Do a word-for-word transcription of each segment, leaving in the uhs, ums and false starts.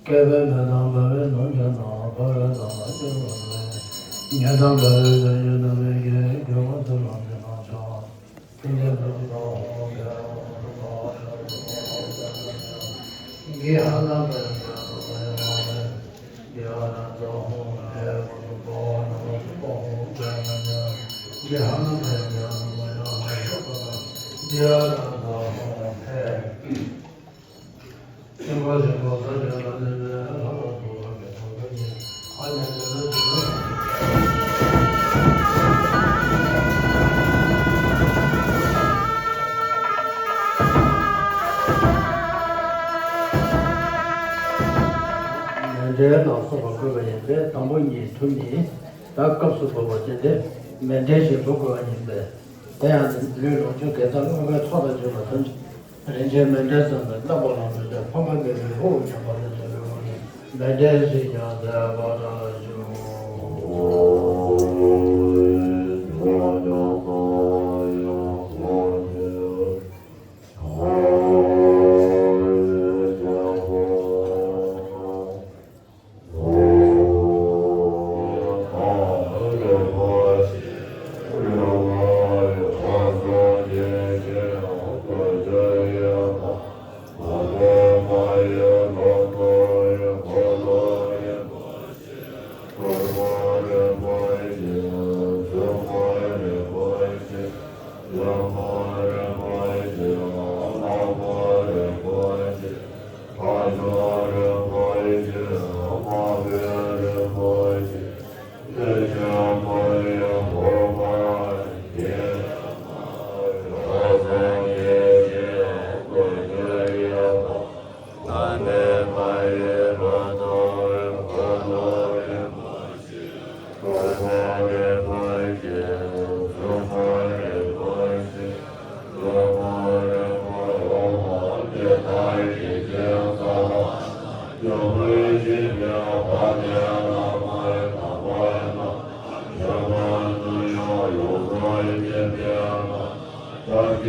སྐལ་པའི་མེ་དང་འབར་བའི་ནུབ་ཕྱོགས་ན། འཕོ་བའི་ལམ་ལ་སྐྱེ་བ་མེད། ཉེ་དང་འབྲལ་བའི་ལས་ཡུལ་རྣམ་པའི་གེགས། འགྱུར་བ་ཚུལ་ལ་འཛིན་པ་བྱ། མཎྜལ་ལ་སོགས་པ་དགོས་པ་ཡིན་པས། དང་པོ་གཉིས་ཐུན་གཉིས་ད་སྐབས་སུ་བབ་པ་བྱས་ཏེ། མཎྜལ་ཞེས་འབོད་དགོས་པ་ཡིན་པས། དེ་ཡང་ལུས་ལོངས་སྤྱོད་དགེ་རྩ་བསྔོ་བའི་ཚོགས་དང་བཅས་པ་ཐམས་ཅད། རིན་ཆེན་མཎྜལ་ཙམ་དུ་བཏབ་པ་ལ་མོས་པའི་ཕམ་པ་མེད་པའི་ཧོབ་ཉམས་པ་ལ་སོགས་པའི་དབང་གིས་མཎྜལ་ཞེས་ཀྱང་ཟེར་བར་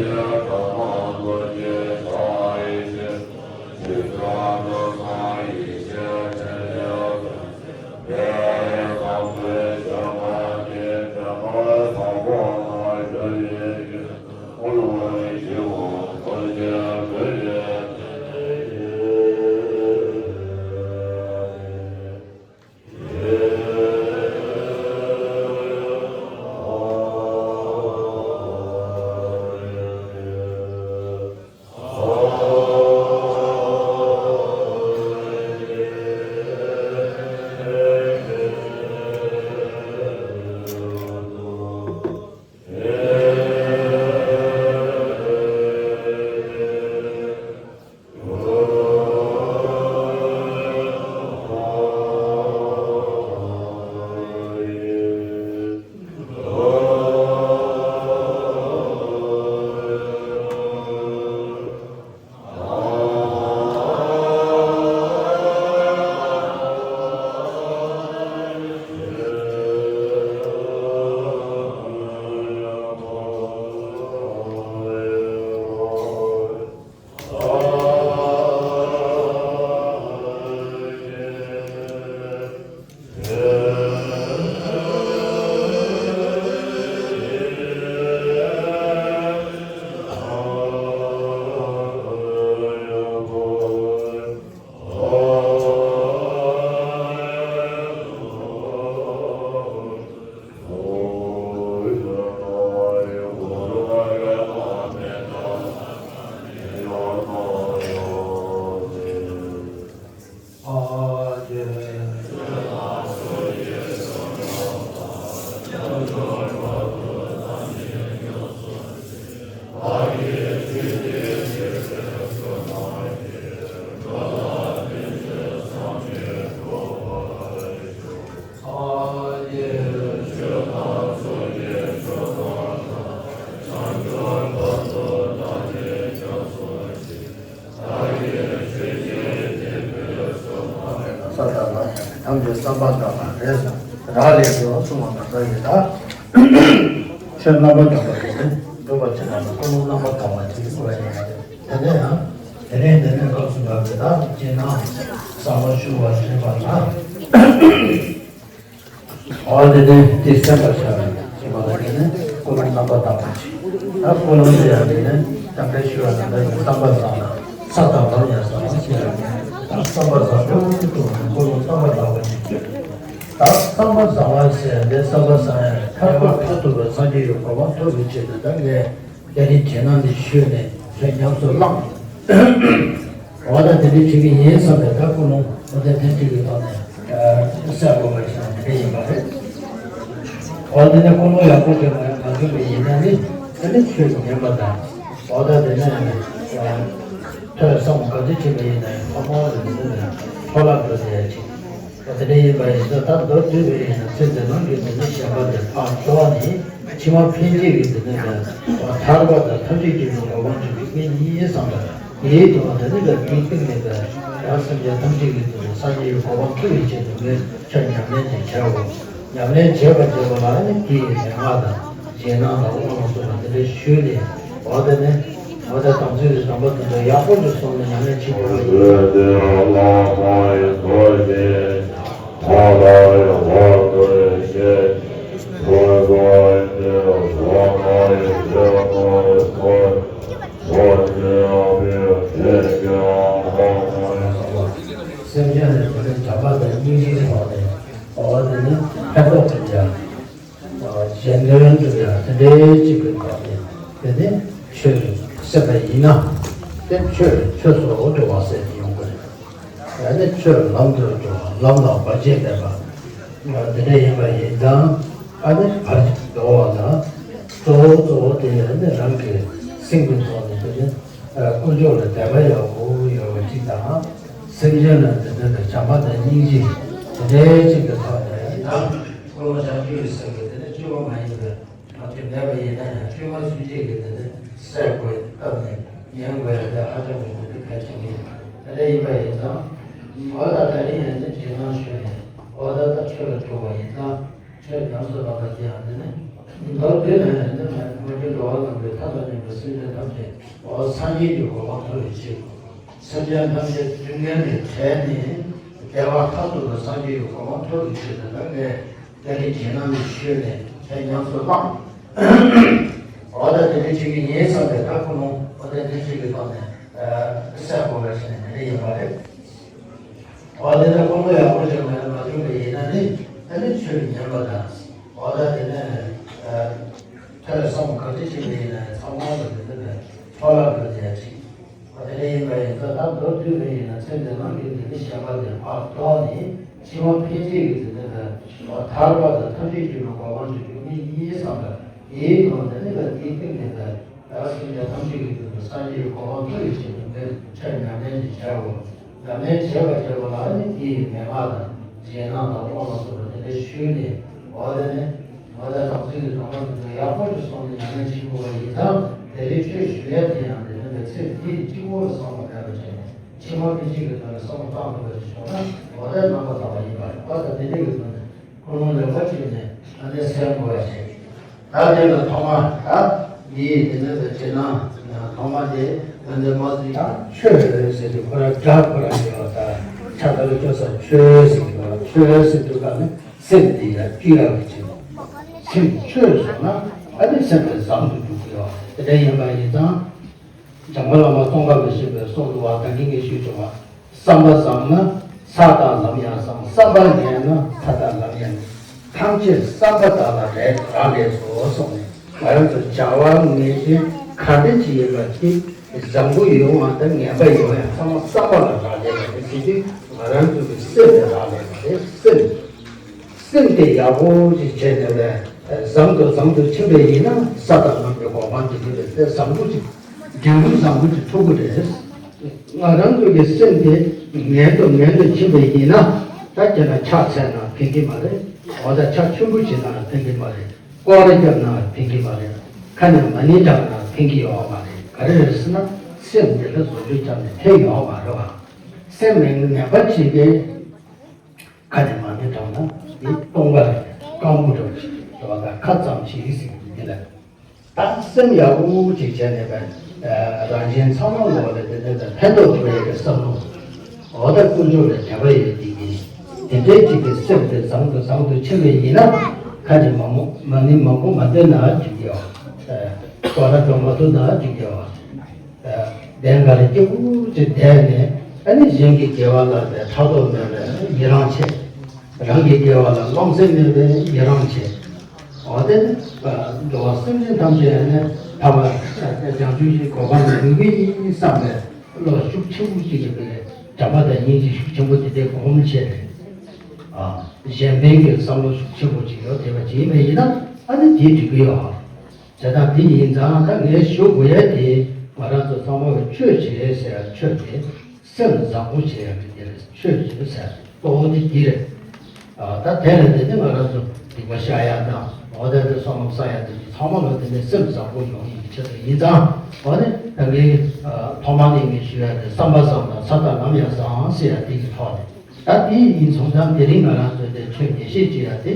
འགྱུར། ཐམས་ཅད་བསམ་པ་དག་པ་རེད། རག་ལས་སུ་གསུངས་པ་དང་འདྲ་ཡིན་ད། ཆོས་རྣམ་པར་དག་པ་རེད། ཡོད་པ་ཅིག་ལ་ནི་ཀུན་སློང་རྣམ་པར་དག་པ་ཅིག་དགོས་ཡོད་པ་རེད། དེ་ནས་ཡང་དེ་ནས་འདི་ནས་སྐབས་སུ་བབས་པའི་ད་རྗེས་གནང་གསང་བ་ཞུ་བ་ཞེས་པ་ལ། འོ་དེ་ནས་དེ་སེམས་པར་བྱ་བའི་ཞེས་པ་ལ་དེ་ནས་ཀུན་སློང་རྣམ་པར་དག་པ་ཅིག་ད་ཀུན་སློང་དེ་ཡང་དེ་ནས་གཏམ་དཔེ་ཞུ་བ་ན་འདི་ནི་བསམ་པ་བཟང་ལ་ས་དང་ལམ་ཡང་བཟང་ཞེས་པ་ནས་ད་བསམ་པ་བཟང་པོ་ཀུན་སློང་རྣམ་པར་དག་པ་ཅིག་ད་བསམ་པ་བཟང་བ་ཟེར་ཡ་འདི་བསམ་པ་བཟང་ཡ་ཐར་པ་མཐར་ཐུག་པའི་སངས་རྒྱས་ཀྱི་གོ་འཕང་ཐོབ་པའི་ཆེད་དུ་ད་ངས་དེ་རིང་རྗེས་གནང་འདི་ཞུས་ནས་ལྷོད་ཉམས་སུ་བླངས། འོ་ད་དེ་འདྲ་བྱེད་ཀྱི་ཡིན་བསམ་པའི་ད་ཀུན་སློང་འོ་ད་ཐེངས་གཅིག་གི་ཐོག་ནས་གསལ་པོ་བ་ཞིག་དེ་འདྲ་ཡིན་པ་རེད། འོ་དེ་ནས་ཀུན་སློང་ཡག་པོ་དེ་མ་ཡང་མ་བྱུང་བ་ཡིན་ན་ནི་དེ་ནི་ཆོས་ཉན་པ་དང་། འོ་ད་དེ་ནས་ཐོས་བསམ་ག་ཚོད་བྱེད་པ་ཡིན་ན་ཡང་ཐོག་མར་ལ་འདི་ནས་འཕྲོ་བརླག་འགྲོ་བསྡད་ཡ་ཅིག་དེ་འདྲ་ཡིན་པ་ཡིན་ཙང་ད་མདོར་བསྡུས་པ་ཡིན་ན་ཚེ་འདི་ནང་གི་འདི་ནི་ཞེན་པ་དེ་ཕར་བཅོ་བ་ནི་ཕྱི་མ་འཕེན་བྱེད་ཀྱི་འདི་ནི་ཐར་པ་དང་ཐམས་ཅད་མཁྱེན་པའི་གོ་འཕང་མཆོག་ཏུ་དམིགས་ཡིན་བསམ་པ་དེའི་དོན་དེ་ནི་ལ་དེའི་སྟེང་ནས་ཀྱང་སེམས་ཅན་ཐམས་ཅད་ཀྱི་དོན་དུ་སངས་རྒྱས་ཀྱི་གོ་འཕང་ཐོབ་པའི་ཆེད་དུ་ངས་ཁྱོད་ཉམས་ལེན་དེ་བྱའོ། ཉམས་ལེན་བྱས་པ་བྱས་པ་ལ་ནི་དེ་ཡི་མན་ངག་དང་རྗེས་གནང་དང་དབུ་མ་སོགས་པ་དེ་འདྲ་ཞུས་ནས་འོ་དེ་ནས་འོ་དེ་དམ་ཚིག་གི་དམ་པ་དེ་ཚོ་ཡག་པོ་ཞིག་སོང་ནས་ཉམས་ལེན་བྱེད་དགོས་པ་ཡིན། སེམས་ཅན་ལ་དེ་ནས་བྱམས་པ་དང་སྙིང་རྗེའི་ཐོག་ནས་འོ་དེ་ནས་ཕན་ཐོགས་ཐུབ་ཀྱང་། གཞན་དོན་དུ་ཡང་དེ་འདྲའི་གཅིག་གི་ཐོག་ནས་དེ་ནི་ཆོས་སུ་སེམས་པ་ཡིན་ན་དེ་ཆོས་ཆོས་སུ་འགྲོ་བ་ཟེར་ཡོང་གི་རེད། ཡང་ན་ཆོས་ལམ་དུ་འགྲོ་བ་ལམ་ལ་བར་ཆད་མེད་པ་དེ་འདྲ་ཡིན་པ་ཡིན་ཙང་ཨ་ནི་བར་ཆད་འགྲོ་བ་ལ་གཙོ་བོ་གཙོ་བོ་དེ་ཡང་ནི་རང་གི་སེམས་ཀྱི་ཐོག་ནས་དེ་ནི་དཀོན་མཆོག་ལ་དད་པ་ཡག་པོ་ཡོད་པ་གཅིག་དང་སེམས་ཅན་ལ་དེ་འདྲ་གི་བྱམས་པ་དང་སྙིང་རྗེ་དེ་འདྲའི་གཅིག་གི་ཐོག་ནས་ཡིན་ན། ཀུན་སློང་བྱང་ཆུབ་ཀྱི་སེམས་ཀྱི་དེ་ནི་བཅོས་མ་མ་ཡིན་པའི་ལམ་དེ་མེད་པ་ཡིན་ན་ཡང་བཅོས་མ་སུ་གཅིག་གིས་དེ་ནི་སེལ་དགོས་སྟབས་ནས་ཉན་དགོས་ཡ་དེ་ཧ་ཅང་གི་དེ་གལ་ཆེན་པོ་ཡིན་པ་རེད། དེ་འདྲ་ཡིན་པ་ཡིན་ཙང་། འོ་ད་ད་རིང་ཡང་ནི་རྗེས་གནང་ཞུས་ནས་འོ་ད་ད་ཆོས་ལ་འགྲོ་བ་ཡིན་ཙང་ཆོས་ཉམས་སུ་བླངས་པ་དེ་ཡང་དེ་ནི་མདོར་བསྡུས་ན་ཡང་ནི་མ་གྱུར་འགྲོ་བ་ལམ་པའི་མཐའ་དང་མཉམ་པའི་སེམས་ཅན་ཐམས་ཅད་འོ་སངས་རྒྱས་ཀྱི་གོ་འཕང་ཐོབ་པའི་ཆེད་དུ། སེམས་ཅན་ཐམས་ཅད་སྡུག་བསྔལ་ནས་བྲལ་ནས་བདེ་བ་མཐར་ཐུག་པའི་སངས་རྒྱས་ཀྱི་གོ་འཕང་ཐོབ་པའི་ཆེད་དུ་ནི་ངས་དེ་རིང་རྗེས་གནང་ཞུས་ནས་ཆོས་ཉམས་སུ་བླངས། འོ་ད་དེ་འདྲ་བྱེད་ཀྱི་ཡིན་བསམ་པའི་ཐབས་ཀུན་སློང་འོ་ད་དེ་འདྲ་བྱེད་ཀྱི་ཐོག་ནས་གསལ་པོ་བ་ཞིག་ནས་དེ་འདྲ་ཡིན་པ་རེད། འོ་དེ་ནས་ཀུན་སློང་ཡག་པོ་ཞིག་མ་ཡིན་མ་བྱུང་བ་ཡིན་ན་ནི་ཨ་ནི་ཆོས་ཉན་པ་དང་། འོ་ད་དེ་ནས་ཐོས་བསམ་ག་ཚོད་བྱེད་པ་ཡིན་ན་ཚང་མ་ལ་དེ་ནས་འཕྲོ་བརླག་འགྲོ་བསྡད་ཡ་ཅིག་འོ་དེ་འདྲ་ཡིན་པ་ཡིན་ཙང་ད་མདོར་བསྡུས་པ་ཡིན་ན་ཚེ་འདི་ནང་གི་འདི་ནི་ཞེན་པ་དེ་ཕར་བཟློག་ནས་ཕྱི་མ་འཕེན་བྱེད་ཀྱི་འདི་ནི་ཐར་པ་དང་ཐམས་ཅད་མཁྱེན་པའི་གོ་འཕང་ཞིག་འགྲུབ་ངེས་ཡིན་བསམ་པ་ཡིད་ཀྱི་ནང་དེ་ནི་ལ་དེའི་སྟེང་ནས་ད་སེམས་ཅན་ཐམས་ཅད་ཀྱི་དོན་དུ་སངས་རྒྱས་ཀྱི་གོ་འཕང་ཐོབ་པའི་ཆེད་དུ་ངས་ཆོས་ཉམས་ལེན་ཞིག་བྱའོ། ཉམས་ལེན་བྱས་པ་བྱས་པ་ལ་ནི་དེའི་མན་ངག་དང་རྗེས་གནང་དང་དབུ་མ་སོགས་པ་དེ་འདྲ་ཞུས་ནས་འོ་དེ་ནི། ང་ཚོ་དམ་ཚིག་གི་དམ་པ་དེ་ཚོ་ཡག་པོ་ཞིག་སོང་ནས་ཉམས་ལེན་བྱེད་དགོས་པ་ཡིན་ཙང་དེ་རིང་ཆོས་ཞུ་ཡ་དེ་ཡང་དེ་ནི་ཚེ་འདི་གཅིག་པོ་ལ་བསམ་པ་མེད་པ་བྱས་ནས་ཕྱི་མ་ཕན་ཆད་ཀྱི་དོན་ལ་བསམ་བློ་བཏང་དགོས་པ་ཞིག་བྱུང་ན་འོ་ད་རྣམ་པ་དག་པ་ཡིན་པ་རེད་པ། ད་དེ་འདྲ་གི་དོན་ནི་ཀུན་སློང་ལེགས་པོ་བྱས་ནས་ཨ་ནི་སེམས་དགོས་པ་ཞིག་ད་དེ་ལ་ཐོག་མ་ད་འདི་ཡི་དེ་ནི་ད་རྗེས་གནང་ཐོག་མ་དེ་ད་འདི་མ་ཟིན་ཡང་ཆོས་ཟེར་དུས་ཁོ་རང་སྒྲ་ཁོ་རང་ཡོད་པ་ད་ཆ་ད་ལ་སྐྱོ་ས་ཆོས་ཟེར་གི་ཡོད་ཆོས་ཟེར་དུས་ཀ་ནི། སེམས་དེ་ཡང་སྐྱིད་ཡག་གི་བྱེད། སེམས་ཆོས་སོང་ན་ཨ་ནི་སེམས་དེ་བཟང་དུ་འགྲོ་གི་ཡོད། དེ་འདྲ་ཡིན་པ་ཡིན་ཙང་། འཇམ་མགོན་བླ་མ་ཙོང་ཁ་པས་གསུངས་པའི་གསུང་དུ་བ་ད་གིན་ངས་ཞུས་བྱུང་བ། བསམ་པ་བཟང་ན་ས་དང་ལམ་ཡང་བཟང་། བསམ་པ་ངན་ན་ས་དང་ལམ་ཡང་ངན། ཐམས་ཅད་བསམ་པ་དག་ལ་རག་ལས་སོ་གསུངས་ནས་ང་རང་ཚོ་བྱ་བ་ངན་ཞན་ག་འདྲ་ཅིག་ཡིན་པ་དེ་བཟང་པོ་ཡོང་བ་དང་ངན་པ་ཡོང་ཡང་ཚང་མ་བསམ་པ་ལ་རག་ལས་པ་རེད། དེ་དུས་ང་རང་ཚོ་གི་སེམས་ལ་རག་ལས་པ་རེད། སེམས། སེམས་དེ་ཡག་པོ་ཞིག་བྱས་ནས་བས་བཟང་དུ་བཟང་དུ་ཕྱིན་པ་ཡིན་ན་ས་དང་ལམ་གྱི་གོ་འཕང་དེ་ཡིན་པས་དེ་བཟང་པོ་ཞིག་འབྲས་བུ་བཟང་པོ་ཞིག་ཐོབ་ཀྱི་རེད། ང་རང་ཚོ་གི་སེམས་དེ་ངན་དུ་ངན་དུ་ཕྱིན་པ་ཡིན་ན་ད་ཁྱེད་རང་ཕྱག་འཚལ་ན་ཕན་གྱི་མ་རེད། འོ་ད་ཕྱག་མཆོད་འབུལ་བྱེད་ན་ཕན་གྱི་མ་རེད། སྐོར་ར་བརྒྱབ་ན་ཕན་གྱི་མ་རེད། ཁ་ནས་མ་ཎི་བགྲངས་ན་ཕན་གྱི་ཡོད་མ་རེད། ག་རེ་རེད་ཟེར་ན་སེམས་དེ་ལ་བཟོ་བཅོས་བརྒྱབ་ནས་ཕན་ཡོད་མ་རེད་བ། སེམས་ནི་ངན་པ་བྱེད་མཁན། ཁ་ནས་མ་ཎི་བགྲངས་ན་འདི་སྟོང་པ་རེད། སྐམ་པོ་འདྲ་བ་ཞིག་རེད་བ། ད་ཁ་ཙམ་ཞིག་ཟེར་གྱི་འདི་ལ། ད་ སེམས་ཡག་པོ་ཅིག་བྱས་ནས་པ། རང་གཞན་ཚང་མ་ལོག་ལ་དེ་འདྲ་ཕན་ཐོགས་ཐུབ་ཡག་གི་བསམ་བློ། འོ་ད་དཀོན་མཆོག་ལ་དད་པ་ཡོད་དེ་གིས། དེ་འདྲའི་ཅིག་གི་སེམས་དེ་བཟང་དུ་བཟང་དུ་ཕྱིན་པ་ཡིན་ན། ཁ་ཅིག་མང་པོ་མ་ཎི་མང་པོ་མ་འདོན་ན་འགྲིག་གི་ཡོད། སྐོར་ར་འགྲོ་མ་ཐུབ་ན་འགྲིག་གི་ཡོད། གདན་ག་ལ་སྐྱིད་པོ་ཅིག་བསྡད་ནས། ཨ་ནི་གཞན་གྱི་དགེ་བ་ལ་ཕྲག་དོག་མེད་པའི་ཡི་རང་བྱེད། རང་གི་དགེ་བ་ལ་རློམ་སེམས་མེད་པའི་ཡི་རང་བྱེད། འོ་དེ་ནི་འགྲོ་བ་སེམས་ཅན་ཐམས་ཅད་ནི་ཐར་པ་བྱང་ཆུབ་ཀྱི་གོ་འཕང་ལ་འགོད་ཀྱི་ཡིན་བསམ་པའི་བློ་ཤུགས་ཆེན་པོ་ཅིག་ཡོད་པའི་དྲན་པ་དང་སྙིང་རྗེ་ཤུགས་ཆེན་པོ་དེ་འདྲའི་སྒོམ་བྱས་ནས། གཞན་ཕན་གྱི་བསམ་བློ་ཤུགས་ཆེན་པོ་ཅིག་ཡོད་བསྡད་པ་ཅིག་ཡིན་པ་ཡིན་ན། ཨ་ནི་དེ་འགྲིག་གི་ཡོད། བྱས་ཙང་དེ་ཡིན་ཙང་ད་ངས་ཞུ་དགོས་ཡ་དེ། ང་རང་ཚོ་ཚང་མ་གི་ཆོས་བྱེད་ཟེར་ཡ་ཆོས་དེ་སེམས་བཟང་པོ་བྱེད་ཡ་གི་དེ་རེད། ཆོས་བྱེད་ཟེར་ཡ་གཙོ་བོ་དེ་འདི་རེད། ཨ་ད་དེ་ལས་དེ་ནི་ང་རང་ཚོ་སྡིག་པ་བཤགས་ཡ་དང་། འོ་དེ་དེ་བསོད་ནམས་བསགས་ཡ་དེ་ཚོ་ཚང་མ་ལ་དེ་ནི་སེམས་བཟང་པོ་ཡོང་ཡ་གི་ཆེད་དུ་ཡིན་ཙང་། འོ་ནི་ད་ངས་ཐོག་མ་ནས་ངས་ཞུ་ཡ་དེ་བསམ་པ་བཟང་དང་ས་དང་ལམ་ཡང་བཟང་ཟེར་ཡ་དེ་གི་ཐོག་ནས། ད་དེ་ཡིན་སོང་ཙང་དེ་རིང་ང་རང་ཚོས་དེ་ཆོས་ངེས་ཤེས་ཅིག་ཡ་དེ།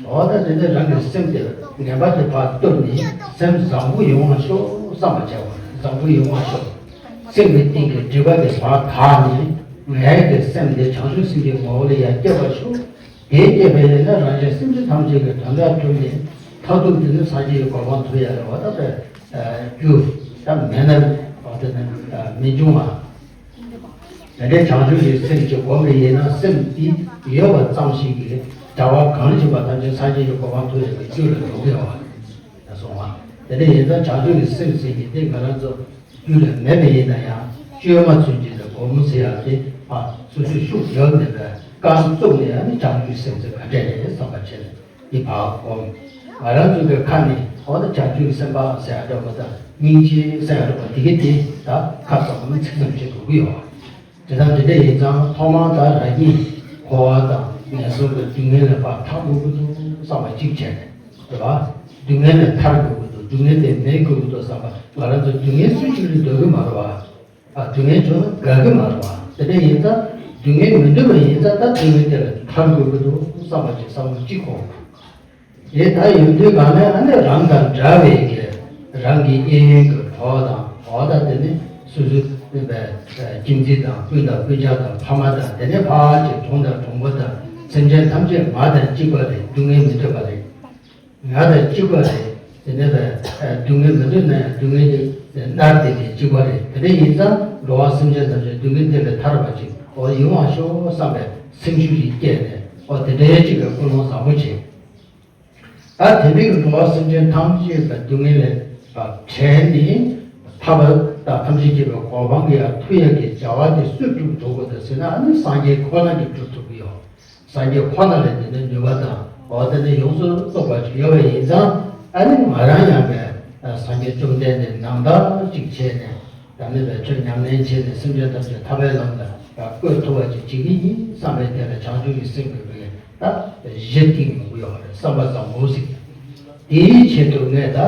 འོ་ད་དེ་ནས་རང་གི་སེམས་དེར་ངན་པ་དེ་ཕར་གཏོར་ནས་སེམས་བཟང་པོ་ཡོང་བ་ཤོག་བསམ་པ་བྱ་བ་རེད། བཟང་པོ་ཡོང་བ་ཤོག་སེམས་ཀྱི་གཏིང་གི་སྒྲིབ་པ་དེ་ཕར་དག་ནས། ངའི་གི་སེམས་དེ་བྱང་ཆུབ་སེམས་ཀྱི་ངོ་བོ་ལ་ཡར་སྐྱེ་བ་ཤོག་དེ་སྐྱེས་པ་ཡིན་ན་རང་གཞན་སེམས་ཅན་ཐམས་ཅད་ཀྱི་དོན་དག་གྲུབ་ནས། མཐར་ཐུག་དེ་ནི་སངས་རྒྱས་ཀྱི་གོ་འཕང་ཐོབ་ཡ་རེད་བ། ད་དཔེ་རྒྱུ་ད་མེད་ན་བ་དེ་ནི་མི་འབྱུང་བ། དེ་འདྲའི་བྱང་ཆུབ་ཀྱི་སེམས་ཅིག་སྒོམ་པ་ཡིན་ན། སེམས་འདི་ཡོད་པ་ཙམ་ཞིག་གིས་བྱ་བ་གང་བྱེད་པ་ཐམས་ཅད་སངས་རྒྱས་ཀྱི་གོ་འཕང་ཐོབ་ཡ་གི་རྒྱུ་ལ་འགྲོ་གི་ཡོད་པ་སོང་བ། དེ་འདྲ་ཡིན་ཙང་བྱང་ཆུབ་ཀྱི་སེམས་ཟེར་གྱི་དེ་ང་རང་ཚོ་རྒྱུད་ལ་མེད་པ་ཡིན་ན་ཡང་། བཅོས་མ་ཚུན་ཆད་ལ་སྒོམ་ཟེར་ཡ་དེ། ཨ་སོ་སོའི་ཤུགས་ཡོད་མེད་པའི་རྐང་བཙུགས་ནས། ཨ་ནི་བྱང་ཆུབ་སེམས་ཟེར་ག་འདྲས་རེད་བསམ་པ་བྱས་ནས་འདི་ཕར་སྒོམ། ང་རང་ཚོ་གི་ཁ་ནས་འོ་ན་བྱང་ཆུབ་ཀྱི་སེམས་དཔའ་ཟེར་ཡ་འདྲ་པོ་དང་། སྙིང་རྗེ་ཟེར་ཡ་འདྲ་པོ་དེ་གི་དེ་ད་ཁ་ཙམ་ཚིག་ཙམ་བྱེད་དགོས་ཀྱི་ཡོད། དེ་དང་དེ་འདྲ་ཡིན་ཙང་ཐོག་མར་ད་རང་ཉིད་འཁོར་བ་དང་ངན་སོང་གི་སྡུག་བསྔལ་ལས་ཕར་ཐར་དགོས་ཀྱི་འདུག་བསམ་པ་གཅིག་བྱས་ནས། རེད་བ། སྡུག་བསྔལ་ལས་ཐར་དགོས་ཀྱི་འདུག་སྡུག་བསྔལ་དེ་མེད་དགོས་ཀྱི་འདུག་བསམ་པ། ང་རང་ཚོ་སྡུག་བསྔལ་སུ་ཞིག་ལ་འདོད་ཀྱི་མ་རེད་བ། ཨ་སྡུག་བསྔལ་བྱུང་ན་དགའ་གི་མ་རེད་བ། དེ་འདྲ་ཡིན་ཙང་སྡུག་བསྔལ་མི་འདོད་པ་ཡིན་ཙང་། ད་སྡུག་བསྔལ་དེ་ལས་ཐར་དགོས་ཀྱི་འདུག་བསམ་པ་ཅིག་བསམ་བློ་གཅིག་འཁོར། དེ་ད་ཡོང་དུས་གང་ལ་ཨ་ནི་རང་དང་འདྲ་བའི་གི་རང་གི་གཡས་གཡོན་གྱི་གྲོགས་དང་། འོ་ད་དེ་ནི་སོ་སོའི་ཁྱིམ་མཚེས་དང་། སྤུན་དང་སྤུན་ཆ་དང་། ཕ་མ་དང་། དེ་ནས་ཕར་ཅིག་གྲོང་དང་གྲོང་པ་དང་། སེམས་ཅན་ཐམས་ཅད་ང་དང་གཅིག་པ་རེད། སྡུག་བསྔལ་མི་འདོད་པ་རེད། ང་དང་གཅིག་པ་རེད། དེ་ནས་སྡུག་བསྔལ་མི་འདོད་ན་ཡང་སྡུག་བསྔལ་དེ་མནར་བསྡད་མཁན་གཅིག་པ་རེད། དེ་འདྲ་ཡིན་ཙང་འགྲོ་བ་སེམས་ཅན་ཐམས་ཅད་སྡུག་བསྔལ་དེ་ལས་ཐར་བ་ཅིག་འོ་ཡོང་བ་ཤོག་བསམ་པའི་སེམས་ཤུགས་ཤིག་སྐྱེས་ནས། འོ་དེ་འདྲའི་ཅིག་གི་ཀུན་སློང་བཟང་པོ་བྱེད། ད་དེ་འདྲའི་གི་འགྲོ་བ་སེམས་ཅན་ཐམས་ཅད་ཀྱི་སྡུག་བསྔལ་ལས་བྲལ་ནས་ཐར་པ་དང་ཐམས་ཅད་མཁྱེན་པའི་གོ་འཕང་གི་ཡར་ཐུག་ཡག་གི་བྱ་བ་དེ་སུས་སྒྲུབ་ཐུབ་དགོས་འདུག་ཟེར་ན། ཨ་ནི་སངས་རྒྱས་ཁོ་ན་གིས་སྒྲུབ་ཐུབ་ཀྱི་ཡོད། སངས་རྒྱས་ཁོ་ན་ལས་དེ་འདྲའི་ནུས་པ་དང་། འོ་དེ་འདྲ་ཡོངས་སུ་རྫོགས་པ་ཅིག་ཡོད་པ་ཡིན་ཙང་། ཨ་ནི་ང་རང་ཡང་བས་སངས་རྒྱས་བཅོམ་ལྡན་འདས་ནང་ལྟར་ཅིག་བྱས་ནས། ད་ནི་བས་ཆོས་ཉམས་ལེན་བྱས་ནས་སེམས་ཅན་ཐམས་ཅད་ཐར་པའི་ལམ་ལ་བཀོད་ཐུབ་པ་ཅིག་བྱེད་ཀྱི་ཡིན་བསམ་པའི་དེ་ལ་བྱང་ཆུབ་ཀྱི་སེམས་ཀྱི་བས་ད་གཞི་གཏིང་ཡོང་གི་ཡོད་རེད། བསམ་པ་བཟང་པོ་ཞིག་དེའི་ཆེད་དུ་ངས་ད་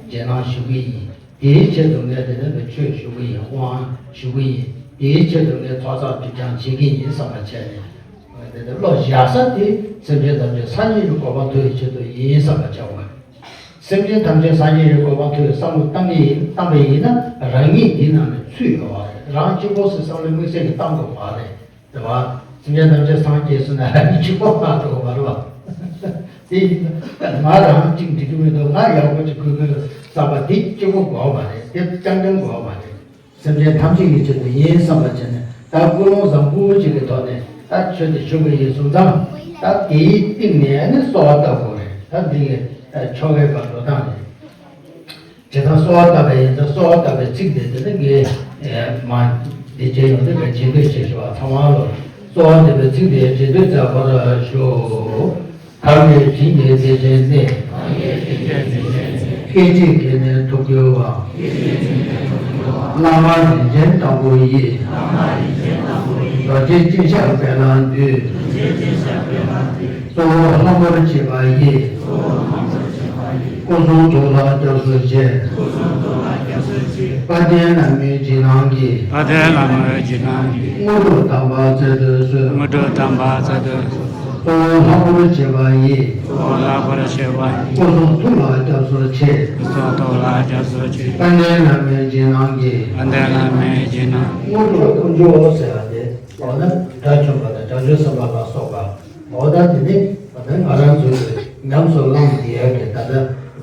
རྗེས་གནང་ཞུ་གི་ཡིན། དེའི་ཆེད་དུ་ངས་དེ་ནས་ཆོས་ཞུ་གི་ཡིན། དབང་ཞུ་གི་ཡིན། དེའི་ཆེད་དུ་ངས་ཚོགས་བསགས་སྒྲིབ་སྦྱང་བྱེད་ཀྱི་ཡིན་བསམ་པ་བྱས་ནས། དེ་ནས་བློ་བཞག་ས་དེ་སེམས་ཅན་ཐམས་ཅད་སངས་རྒྱས་ཀྱི་གོ་འཕང་ཐོབ་པའི་ཆེད་དུ་ཡིན་བསམ་པ་བྱ་དགོས། སེམས་ཅན་ཐམས་ཅད་སངས་རྒྱས་ཀྱི་གོ་འཕང་ཐོབ་པའི་བསམ་བློ་བཏང་གི་ཡིན། བཏང་པ་ཡིན་ན་རང་ཉིད་འདི་ནང་ནས་ཚུད་ཡོད་པ་རེད། རང་གཅིག་པོ་ཟེར་བསམ་བློ་དམིགས་བསལ་གྱི་བཏང་དགོས་པ་རེད། རེད་བ། སེམས་ཅན་ཐམས་ཅད་སངས་རྒྱས་སོང་ན་རང་ཉིད་གཅིག་པོ་ང་འགྲོ་བ་རེད་བ། དེ་ཡིན་ན་ང་རང་གཅིག་འགྲིག་གི་མི་འདུག་ང་ཡག་པོ་ཅིག་དགོས་ཀྱི་བསམ་པ་དེ་གཅིག་པོ་དགོས་པ་རེད། དེ་རྐྱང་རྐྱང་དགོས་པ་རེད། སེམས་ཅན་ཐམས་ཅད་ཀྱི་ཆེད་དུ་ཡིན་བསམ་པ་བྱས་ནས། ད་ཀུན་སློང་བཟང་པོ་ཅིག་གི་ཐོག་ནས་ད་ཆོས་དེ་ཞུ་གི་ཡིན་སོང་ཙང་། ད་དེའི་སྟེང་ནས་ནི་གསོལ་བ་བཏབ་དགོས་རེད། ད་འདི་གི་ཆོ་གའི་བར་འགྲོ་སྟངས་རེད། དེ་ལྟར་གསོལ་བ་བཏབ་པ་ཡིན་ཙང་། གསོལ་བ་བཏབ་པའི་ཚིག་དེ་དེ་ནི་ངས་མ་འདི་བྱས་ཡོང་དུས་ཀྱི་རྗེས་ཟློས་བྱེད་ཞུ་བ། ཚང་མ་ལོ་གསོལ་བ་འདེབས་པའི་ཚིག་དེ་རྗེས་ཟློས་མཛད་པར་ཞུ། གང་གིས་བྱིན་གྱིས་བརླབ་བྱས་ནས། སྐད་ཅིག་གིས་ནི་ཐུགས་འགྱུར་བ། བླ་མ་རིན་ཆེན་དང་པོ་ཡི། རྡོ་རྗེ་ཅན་ཞབས་པད་ལ་འདུད། གཙོ་བོ་ལྷ་མོར་བཅས་པ་ཡིས། སྐུ་གསུང་ཐུགས་ལ་སྐྱབས་སུ་མཆི། དཔལ་ལྡན་བླ་མའི་རྗེས་གནང་གིས། དཔལ་ལྡན་བླ་མའི་རྗེས་གནང་གིས། དངོས་གྲུབ་དམ་པ་སྩལ་དུ་གསོལ། དངོས་གྲུབ་དམ་པ་སྩལ་དུ་གསོལ། གཙོ་བོ་ལྷག་པར་བྱེད་པ་ཡིས། གཙོ་བོ་ལྷག་པར་བྱེད་པ་ཡིས། སྐུ་གསུང་ཐུགས་ལ་སྐྱབས་སུ་མཆི། སྐུ་གསུང་ཐུགས་ལ་སྐྱབས་སུ་མཆི། དཔལ་ལྡན་བླ་མའི་རྗེས་གནང་གིས། དཔལ་ལྡན་བླ་མའི་རྗེས་གནང་། དངོས་གྲུབ་དཀོན་མཆོག་ཟེར་བ་དེ་འོ་ན་དགྲ་བཅོམ་པ་དང་བྱང་ཆུབ་སེམས་དཔའ་ལ་སོགས་པ། འོ་ད་དེ་ནི་ད་ལྟ་ང་རང་ཚོས་ཉམས་སུ་བླངས་ཡོད་ཀྱི་ད་ལྟ་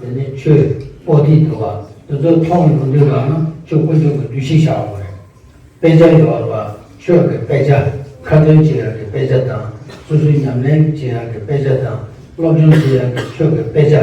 དེ་ནི་ཆོས་པོ་ཏི་འདུག་བ། དེ་ཚོ་མཐོང་ཡོང་དུས་གང་ན་ཆོས་དཀོན་མཆོག་གི་བདུད་བཞི་བཞག་དགོས་རེད། དཔེ་ཆ་ཡོད་པ། ཆོས་ཀྱི་དཔེ་ཆ། ཁ་ཏོན་བྱེད་ཡག་གི་དཔེ་ཆ་དང་། སོ་སོའི་ཉམས་ལེན་བྱེད་ཡག་གི་དཔེ་ཆ་དང་། སློབ་སྦྱོང་བྱེད་ཡག་གི་ཆོས་ཀྱི་དཔེ་ཆ།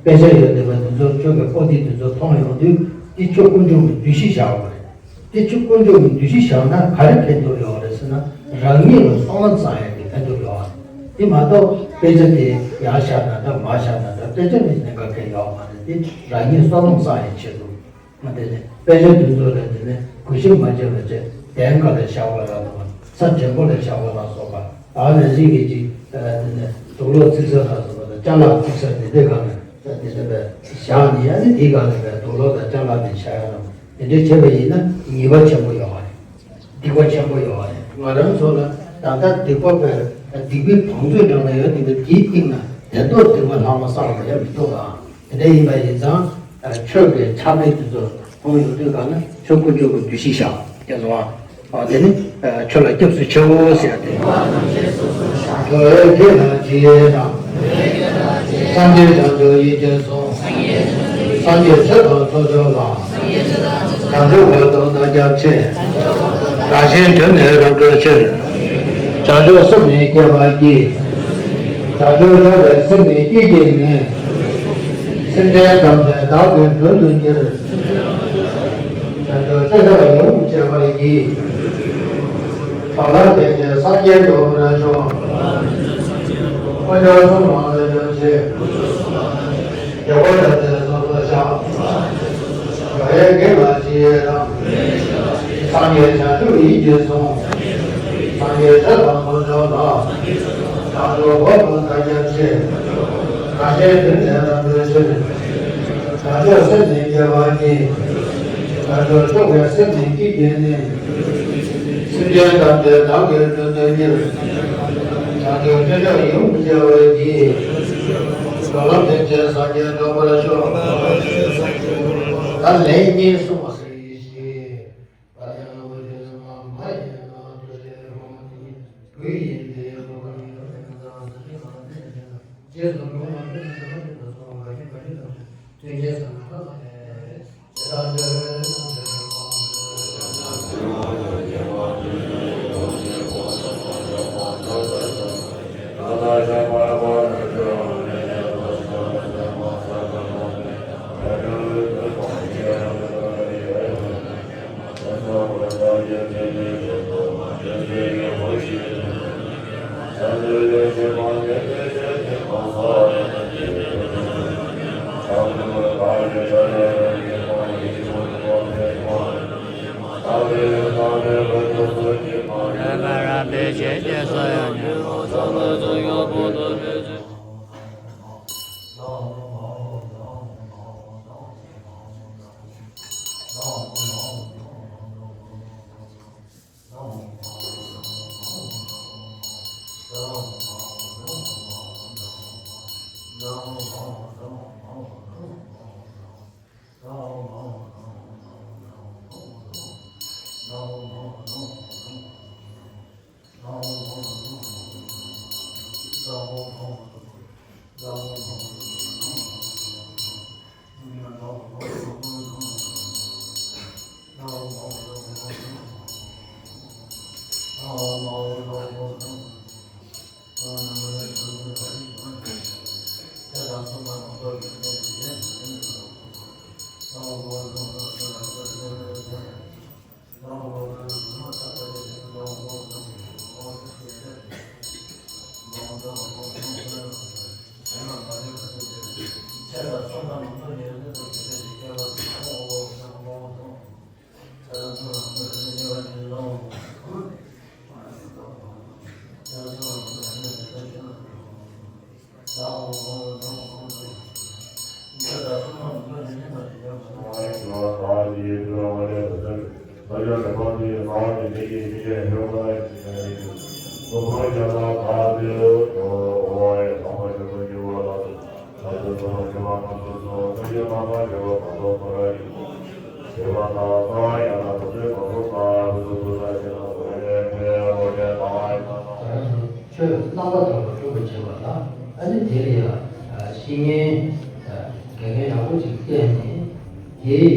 དཔེ་ཆ་ཡོད་བསྡད་པ་དེ་ཚོ་ཆོས་ཀྱི་པོ་ཏི་དེ་ཚོ་མཐོང་ཡོང་དུས་དེ་ཆོས་དཀོན་མཆོག་གི་བདུད་བཞི་བཞག་དགོས་རེད། དེ་ཆོས་དཀོན་མཆོག་གི་བདུད་བཞི་བཞག་ན་ག་རེ་ཕན་ཐོགས་ཡོད་རེད་ཟེར་ན། རང་ཉིད་ལ་བསོད་ནམས་བསགས་ཡག་གི་ཕན་ཐོགས་ཡོད་རེད། དེ་མ་གཏོགས་དཔེ་ཆ་དེ་ཡར་བཞག་ན་འདྲ་མར་བཞག་ན་འདྲ་དཔེ་ཆ་ནི་གནད་འགག་གང་ཡང་ཡོད་མ་རེད་དེ། རང་ཉིད་བསོད་ནམས་བསགས་ཡག་ཆེད་དུ། དེ་ནས་དཔེ་ཆ་དེ་ཚོ་ལ་དེ་ནས་གུས་ཞབས་མ་བྱས་པ་བྱས་གདན་ཁ་ལ་བཞག་པ་ལ་སོགས་པ། ས་བྲན་པོ་ལ་བཞག་པ་ལ་སོགས་པ། ད་ནས་རིགས་ཀྱི་ཅིག་དེ་ནས་དུག་ལོག་བརྩིགས་ས་ལ་སོགས་པ་དང་། ཅ་ལག་བརྩིགས་ས་དེ་འདྲའི་སྒང་ནས་དེ་འདྲ་བཞག་ནས། ཡང་ནི་དེའི་སྒང་ནས་དུག་ལོག་དང་ཅ་ལག་དེ་བཞག་ཡ་དང་། དེ་འདྲ་བྱས་པ་ཡིན་ན་ཉེས་པ་ཆེན་པོ་ཡོད་རེད། སྡིག་པ་ཆེན་པོ་ཡོད་རེད། ང་རང་ཚོ་ལ་ད་ལྟ་སྡིག་པ་བས་སྡིག་པའི་བང་མཛོད་འདྲ་བ་ཡོད་དེ། དེའི་སྟེང་ན་དེ་ཐོག་སྡིག་པ་ལྷག་མ་བསགས་པ་ཡང་མི་འདུག་ག་དེ་འདྲ་ཡིན་པ་ཡིན་ཙང་། ཆོས་ཀྱི་ཕྱག་དཔེ་དེ་ཚོ་མཐོང་ཡོང་དུས་གང་ན་ཆོས་དཀོན་མཆོག་གི་བདུད་བཞི་བཞག་སྐྱེ་སོང་བ། དེ་ནི་ཆོས་ལ་སྐྱབས་སུ་མཆིའོ་ཟེར་ཏེ། ཁྱོད་བདག་ལ་རྗེས་དང་། སངས་རྒྱས་བྱང་ཆུབ་ཡིད་ཀྱིས་བཟུང་། སངས་རྒྱས་ཆོས་དང་ཚོགས་མཆོག་ལ། བྱང་ཆུབ་བར་དུ་བདག་སྐྱབས་མཆི། རང་གཞན་དོན་ནི་རབ་བསྒྲུབ་ཕྱིར། བྱང་ཆུབ་སེམས་ནི་བསྐྱེད་པར་བགྱི། བྱང་ཆུབ་སྤྱོད་པའི་སེམས་ནི་བསྐྱེད་བགྱིས་ནས། སེམས་ཅན་ཐམས་ཅད་བདག་གིས་མགྲོན་དུ་གཉེར། བྱང་ཆུབ་སྤྱོད་མཆོག་ཡིད་འོང་སྤྱད་པར་བགྱི། གང་ལ་ཕན་ཕྱིར་སངས་རྒྱས་འགྲུབ་པར་ཤོག་དཀོན་མཆོག་གསུམ་ལ་བརྟེན་པའི་ཕྱིར། དགེ་བ་ཐམས་ཅད་སོ་སོར་བཤགས། འགྲོ་བའི་དགེ་ལ་རྗེས་དང་། སངས་རྒྱས་བྱང་ཆུབ་ཡིད་ཀྱིས་བཟུང་། སངས་རྒྱས་ཆོས་དང་ཚོགས་མཆོག་ལ། བྱང་ཆུབ་བར་དུ་བདག་སྐྱབས་མཆི། རང་གཞན་དོན་ནི་རབ་བསྒྲུབ་ཕྱིར། བྱང་ཆུབ་སེམས་ནི་བསྐྱེད་པར་བགྱི། བྱང་ཆུབ་སྤྱོད་པའི་སེམས་ནི་བསྐྱེད་བགྱིས་ནས། སེམས་ཅན་ཐམས་ཅད་བདག་གིས་མགྲོན་དུ་གཉེར། བྱང་ཆུབ་སྤྱོད་མཆོག་ཡིད་འོང་སྤྱད་པར་བགྱི། གང་ལ་ཕན་ཕྱིར་སངས་རྒྱས་འགྲུབ་པར་ཤོག་ད་ལན་གཉིས་གསུངས་པ་ཞིག་ཆོས་རྣམ་པར་དག་པར་སྒྲུབ་པར་བྱེད་པ་དང་། ཨ་ནི་དེ་ལ་ཡང་བཤེས་གཉེན་དགེ་རྒན་ཡག་པོ་ཅིག་བསྟེན་ནས། དེའི་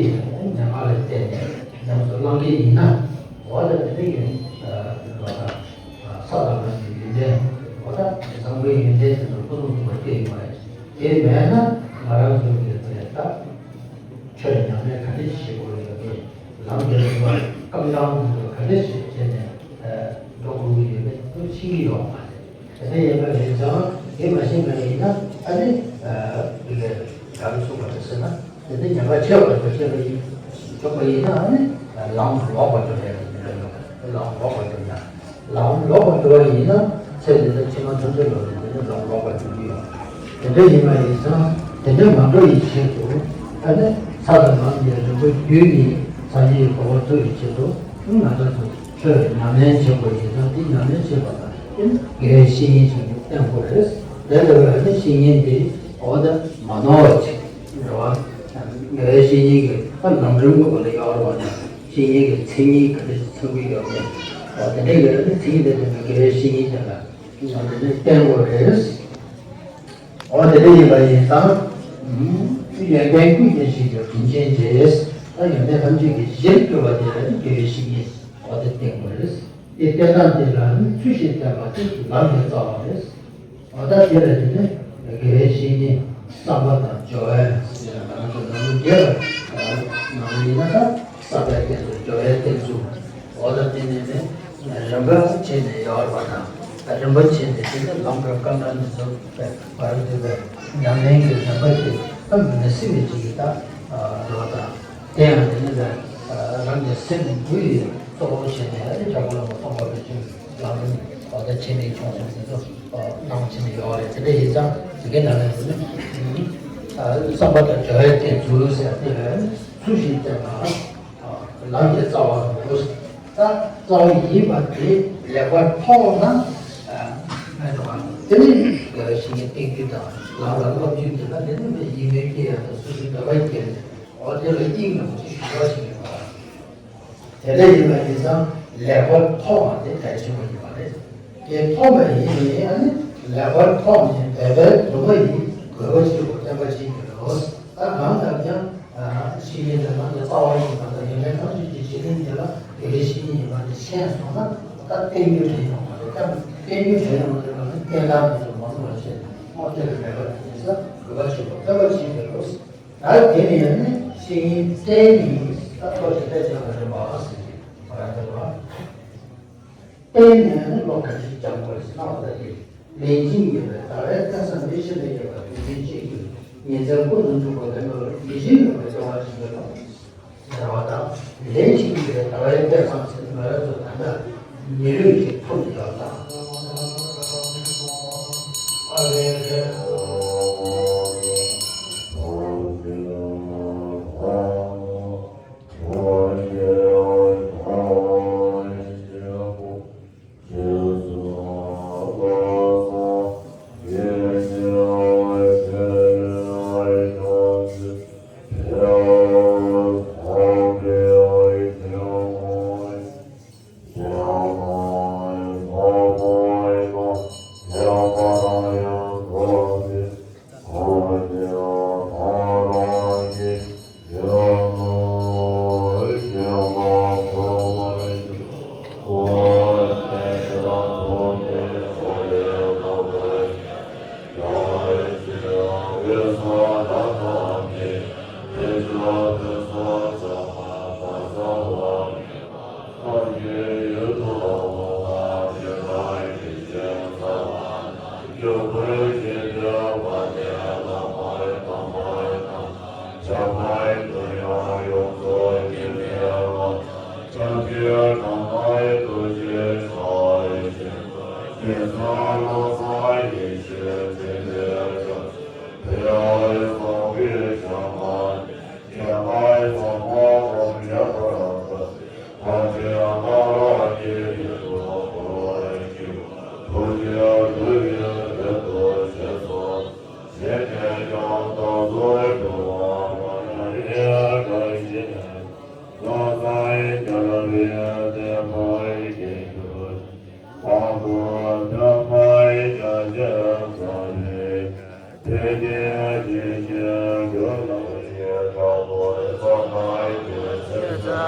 ཉམས་ལ་བརྟེན་ནས་ཉམས་སུ་བླང་གི་ཡིན་ན། འོ་ད་དེ་འདྲ་ཡིན་ལ་ད། ས་དང་ལམ་གྱི་ཡོན་ཏན། འོ་ད་བཟང་པོའི་ཡོན་ཏན་དེ་ཚོ་སྐུ་གསུང་ཐུགས་ལ་སྐྱེ་ཡོང་བ་རེད། དེ་མེད་ན་ང་རང་ཚོ་གི་དེ་ད་ཆོས་ཉམས་ལེན་ག་འདྲ་ཞིག་བྱེད་དགོས་ཡོད་མེད། ལམ་དེ་ཚོ་ལ་སྐབས་དང་དུས་ཚོད་ག་འདྲ་ཞིག་བྱས་ནས་འགྲོ་དགོས་ཀྱི་ཡོད་མེད་དེ་ཚོ་ཤེས་ཀྱི་ཡོད་མ་རེད། དེ་འདྲ་ཡིན་པ་རེད་ཙང་དེ་མ་ཤེས་པ་ཡིན་ན་ཨ་ནི་དེ་ག་རེ་གསུངས་པ་རེད་ཟེར་ན། དེ་ནི་ཉམས་པ་ཆེ་བར་དུ་བྱེད་པ་ཡིན། ཆོག་པ་ཡིན་ན་ནི་ལམ་ལོག་པར་འགྲོ་ཡ་ཡིན། ལམ་ལོག་པར་འགྲོ་ཡ། ལམ་ལོག་པར་འགྲོ་བ་ཡིན་ན་ཚེ་འདི་ལ་ཕྱི་མ་ཐམས་ཅད་ལོག་ནས་དེ་ནི་ལམ་ལོག་པར་འགྲོ་གི་ཡོད། དེ་འདྲ་ཡིན་པ་ཡིན་ཙང་དེ་འདྲ་མ་འགྲོ་ཡི་ཆེད་དུ་ཨ་ནི་ས་དང་ལམ་གྱི་རིམ་པ་བརྒྱུད་ནས་སངས་རྒྱས་ཀྱི་གོ་འཕང་ཐོབ་པའི་ཆེད་དུ་ང་རང་ཚོ་ཆོས་ཉམས་ལེན་བྱེད་དགོས་ཡིན་ཙང་དེ་ཉམས་ལེན་བྱེད་པ་དང་དེ་ནི་དགེ་བའི་བཤེས་གཉེན་ཞིག་བསྟེན་དགོས་རེད། དེ་ལྟ་བུའི་ཨ་ནི་བཤེས་གཉེན་དེ་འོ་ད་མ་ནོར་བ་ཅིག་རེད་བ། ངའི་བཤེས་གཉེན་གྱི་ཨ་ལམ་རིམ་གྱི་སྒོ་ལ་ཡོད་རེད་བ། བཤེས་གཉེན་གྱི་མཚན་ཉིད་ག་རེ་ཚང་གི་ཡོད་མེད། འོ་དེ་འདྲའི་གི་ཨ་ནི་མཚན་ཉིད་དེ་དེ་ནི་དགེ་བའི་བཤེས་གཉེན་དེ་ལ་ང་དེ་འདྲའི་བསྟེན་དགོས་རེད། འོ་དེ་འདྲ་ཡིན་པ་ཡིན་ཙང་། ཡོན་ཏན་ཀུན་ལྡན་ཞིང་གི་དྲིན་ཅན་རྗེ། ད་ཡོན་ཏན་ཐམས་ཅད་ཀྱི་གཞིར་གྱུར་པ་དེ་ལ་ནི་དགེ་བའི་བཤེས་གཉེན་འོ་དེ་བསྟེན་དགོས་རེད། དེ་བསྟེན་སྟངས་དེ་ལ་ནི་ཚུལ་བཞིན་བསྟེན་པ་དེ་ལམ་གྱི་རྩ་བ་རེད། འོ་ད་དེ་ལ་དེ་ནི་དགེ་བའི་བཤེས་གཉེན་བསམ་པ་དང་སྦྱོར་བ་ཟེར་ན་ང་ཚོ་ནང་པ་རྒྱལ་བ་ནང་པ་ཡིན་ན་ད་བསམ་པའི་སྟེང་དུ་སྦྱོར་བའི་སྟེང་དུ་འོ་ད་དེ་ནི་ནི་རིམ་པ་བྱས་ནས་ཡོད་པ་དང་རིམ་པ་བྱས་ནས་དེ་ནི་ལམ་གྱི་སྐབས་ན་ནི་ཚོ་བར་དུ་ཉམས་ལེན་གྱི་རིམ་པ་དེ་ད་མི་སྲིད་པའི་ཅིག་གི་ད་རོ་དང་། དེ་ཡང་དེ་ནི་ལ་རང་གི་སེམས་འགུལ་ཡི་གཙོ་བོ་བྱས་ནས་ཨ་ནི་འཇམ་མགོན་བླ་མ་སྟོན་པ་རིན་ཆེན་ལམ་རིམ་འོ་ད་ཆེན་པོའི་ཆུང་གསུམ་དེ་ཚོ་གནང་བྱས་ནས་ཡོད་རེད། དེ་འདྲ་ཡིན་ཙང་དེ་གའི་ནང་ནས་དེ་ནི་བསམ་པ་དང་སྦྱོར་བའི་སྟེང་དུ་ཟེར་དེ་ལ་ཚུལ་བཞིན་བསྟེན་པ་ལམ་གྱི་རྩ་བ་རུ། ད་རྩ་བ་ཡིན་པ་དེ་ལེགས་པར་མཐོང་ན་མེད་དོ། དེ་ནི་བཤེས་གཉེན་བསྟེན་རྒྱུ་དང་ལམ་ལ་སློབ་རྒྱུ་དེ་ལ་དེ་ནི་ཡིད་མོས་སྐྱེ་ཡ་དང་སོ་སོའི་འདོད་པ་སྐྱེ་ནས། འོ་དེ་ལ་དབྱིངས་ནས་ཅིག་ཞུ་བ་ཞིག་ཡོད་པ། དེ་འདྲ་ཡིན་པ་ཡིན་ཙང་ལེགས་པར་མཐོང་བ་དེ་གལ་ཆེན་པོ་ཡིན་པ་རེད། དེ་མཐོང་བ་ཡིན་ནའི་ཨ་ནི་ལེགས་པར་མཐོང་ནས་འབད་པའི་སྒྲུབ་པ་ཡིས་དགོས་པ་ཞིག་གོ་བསྟན་པ་ཞིག་ཡོད་རེད། ད་གང་ལྟར་ཀྱང་ཤེས་ཡོན་དེ་ལ་ནི་རྩ་བ་ཡིན་པ་དང་ཡོན་ཏན་ཐམས་ཅད་ཀྱི་གཞི་རྟེན་དེ་ལ་དགེ་བའི་བཤེས་གཉེན་ཡིན་པ་དེ་ཤེས་སོང་ན་ད་བསྟེན་རྒྱུ་དྲན་ཡོང་བ་རེད། ད་བསྟེན་རྒྱུ་དྲན་ཡོང་བ་དེ་ལ་ནི་བསྟེན་སྟངས་དེ་ཚོ་མ་ནོར་བ་བྱས་ནས་དམག་དེ་ལ་མེད་པ་དེ་ཚོ་དགོས་པ་ཞིག་གོ་བསྟན་པ་ཞིག་ཡོད་རེད། ད་དེ་ནས་ནི་བཤེས་གཉེན་བསྟེན་ནས་ད་ཐོག་ཞིག་ད་ཅང་མ་རེད་པ་ཟེར་གྱི་ང་རང་ཚོ་ལ། བསྟེན་ནས་ནི་བློ་ག་ཞིག་སྦྱང་དགོས་ཟེར་ན་འོ་ད་དེ་ལན་གཅིག་ཡོད་པའི་ཟླ་བའི་བསྟན་ས་མི་ཤེས་ལ་ཡོད་པ་དུས་ཆེན་གཅིག་གི་ཉིན་མཚན་ཀུན་ཏུ་འཇུག་པ་ལེན་པ་ལ་ཡིད་བཞིན་ནོར་བུའི་སྐྱོ་བ་ཞིག་ཡོད་དམ་ཟེར་བ་དང་ལན་གཅིག་ཡོད་པའི་ཟླ་བའི་བསྟན་ས་ཟེར་ན་ང་རང་ཚོ་ད་ལྟ་ཉི་འོད་ཀྱི་ཐུགས་ཀྱི་ཡོད་དང་།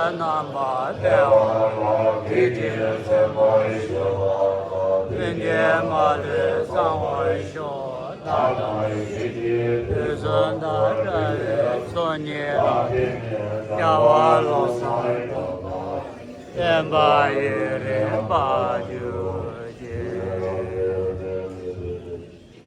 རྣམ་པར་བལྟ་བ་ལ་བདེ་སྐྱིད་ཆེན་པོ་ཞེས་པ་དང་། ལྷུན་གྱིས་མ་ལུས་གསང་བར་ཤོག །ལྷ་དང་ཡེ་ཤེས་དུད་འགྲོ་དང་འདྲ་བའི་ཚོགས་གཉིས་ལ་བརྟེན་ནས་རྒྱལ་བ་བློ་བཟང་གྲུབ་པ་བསྟན་པ་ཡུན་རིང་བར་གྱུར།